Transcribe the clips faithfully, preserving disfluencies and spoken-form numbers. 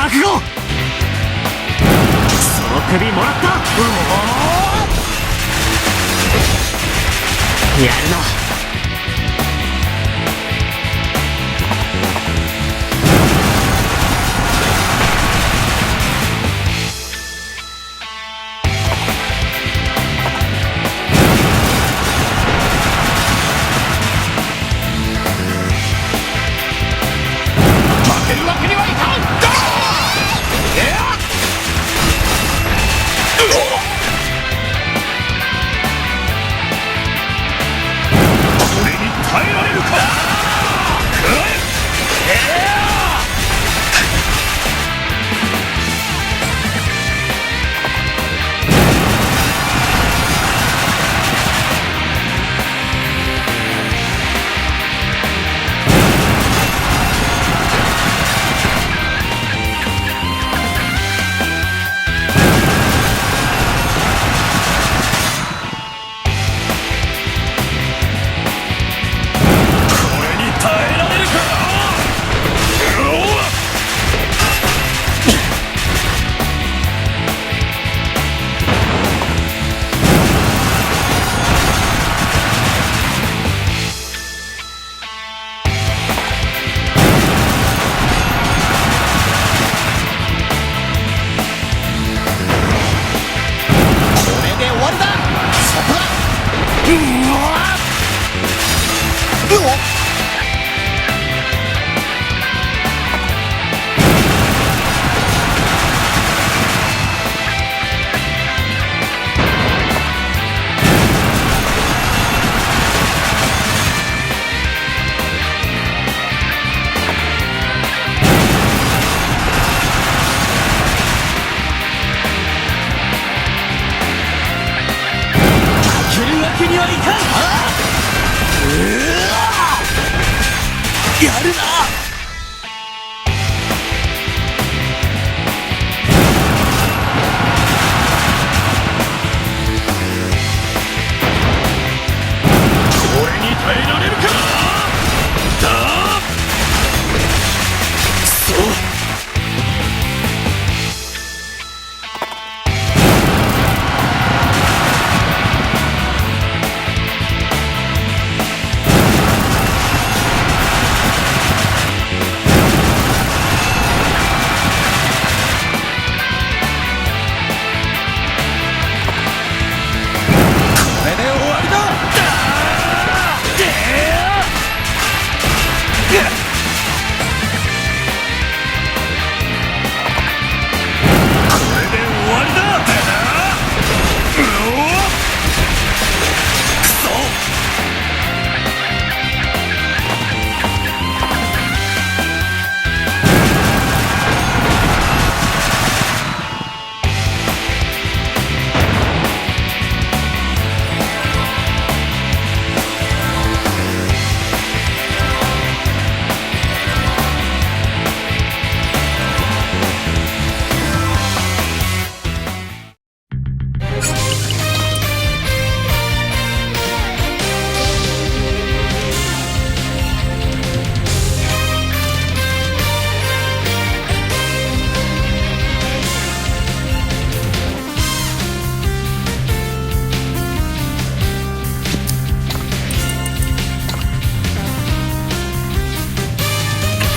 その首もらった。うおー、やるな。負けるわけにはいかん。これに耐えられるか。食らえ。これに耐えられるか。これで終わりだ。そこだ。うわっ。うおっ。負けるわけにはいかん。うわっ。やるな。これに耐えられるか？だ！くそ！これで終わりだ！だー！でー！これで終わりだ！うお！くそ！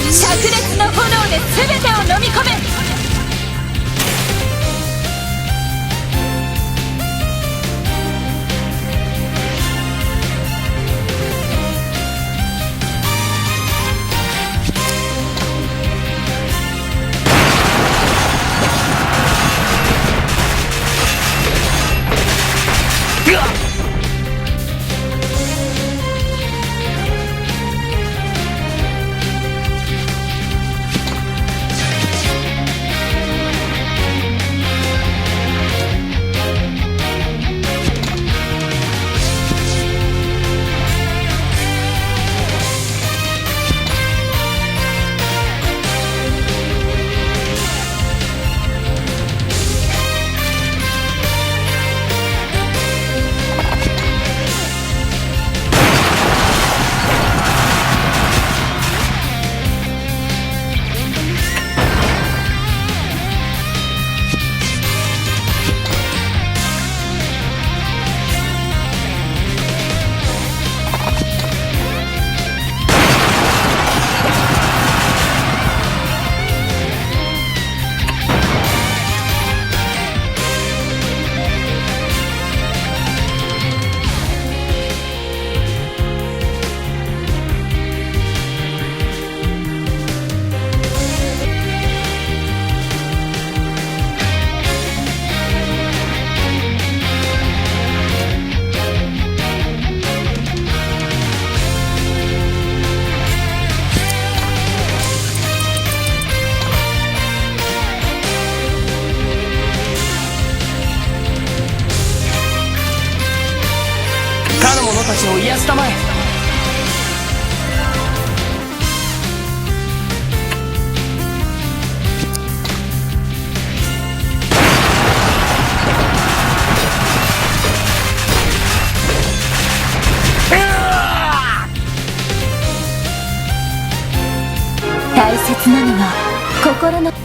灼熱の炎で全てを飲み込め！たまえ。大切なのは心の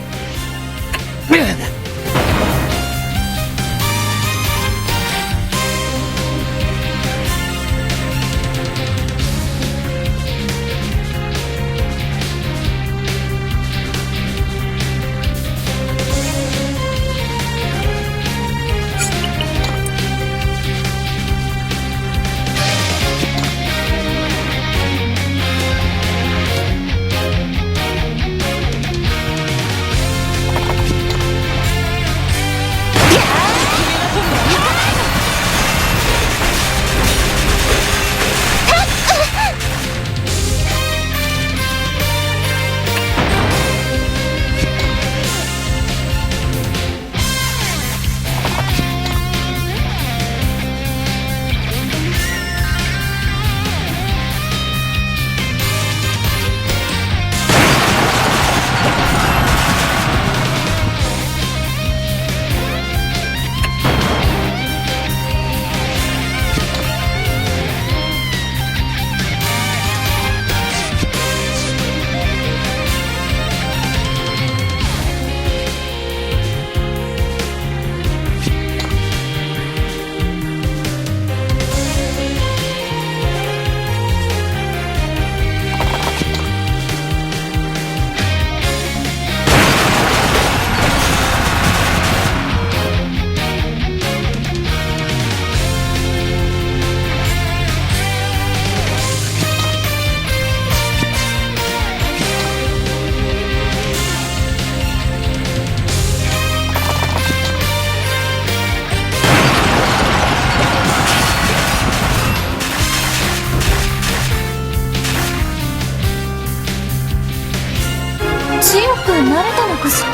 強くなれたのかしら。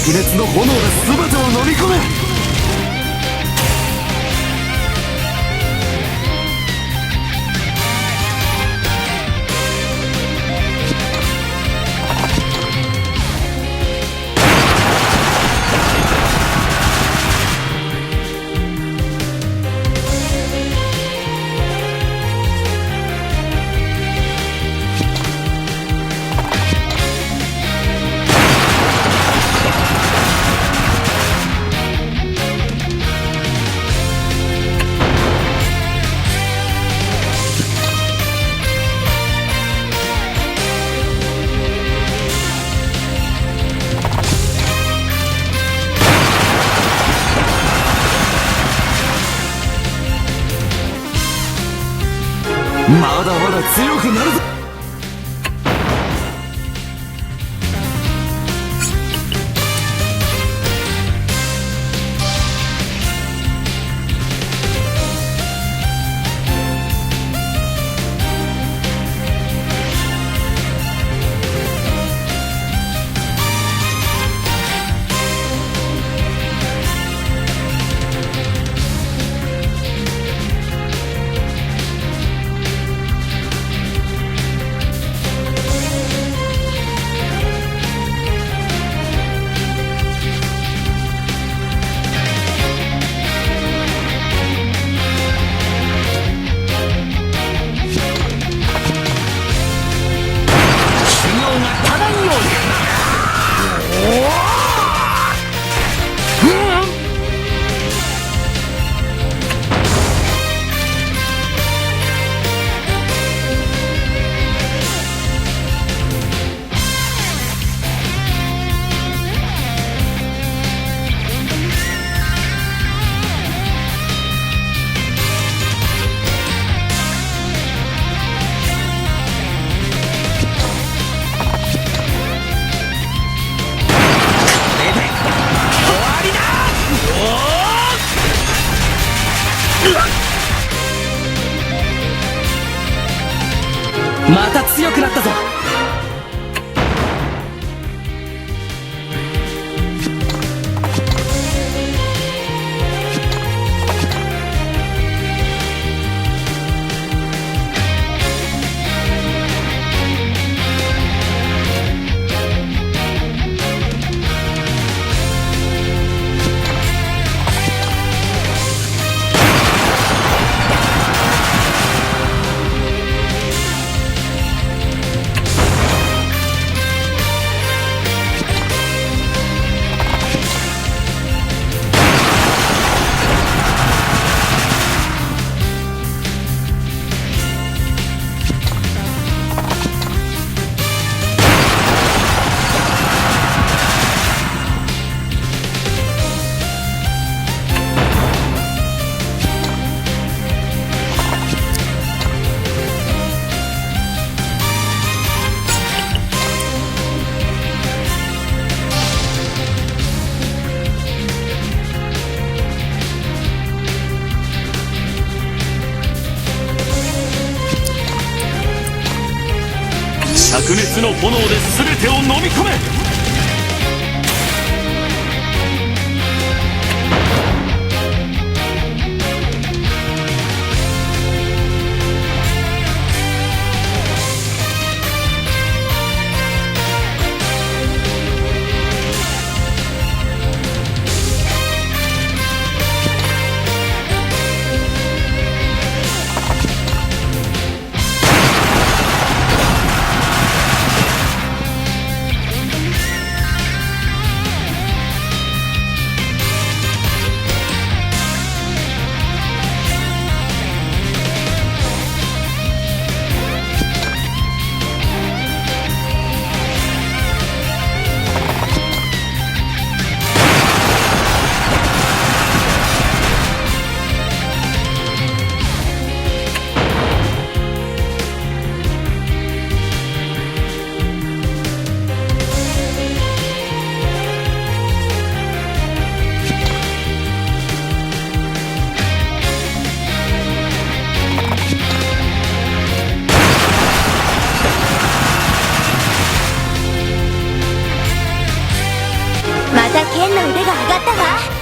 灼熱の炎が全てを飲み込め。まだまだ強くなるぞ。また強くなったぞ。 灼熱の炎で全てを飲み込め。 またケンの腕が上がったわ。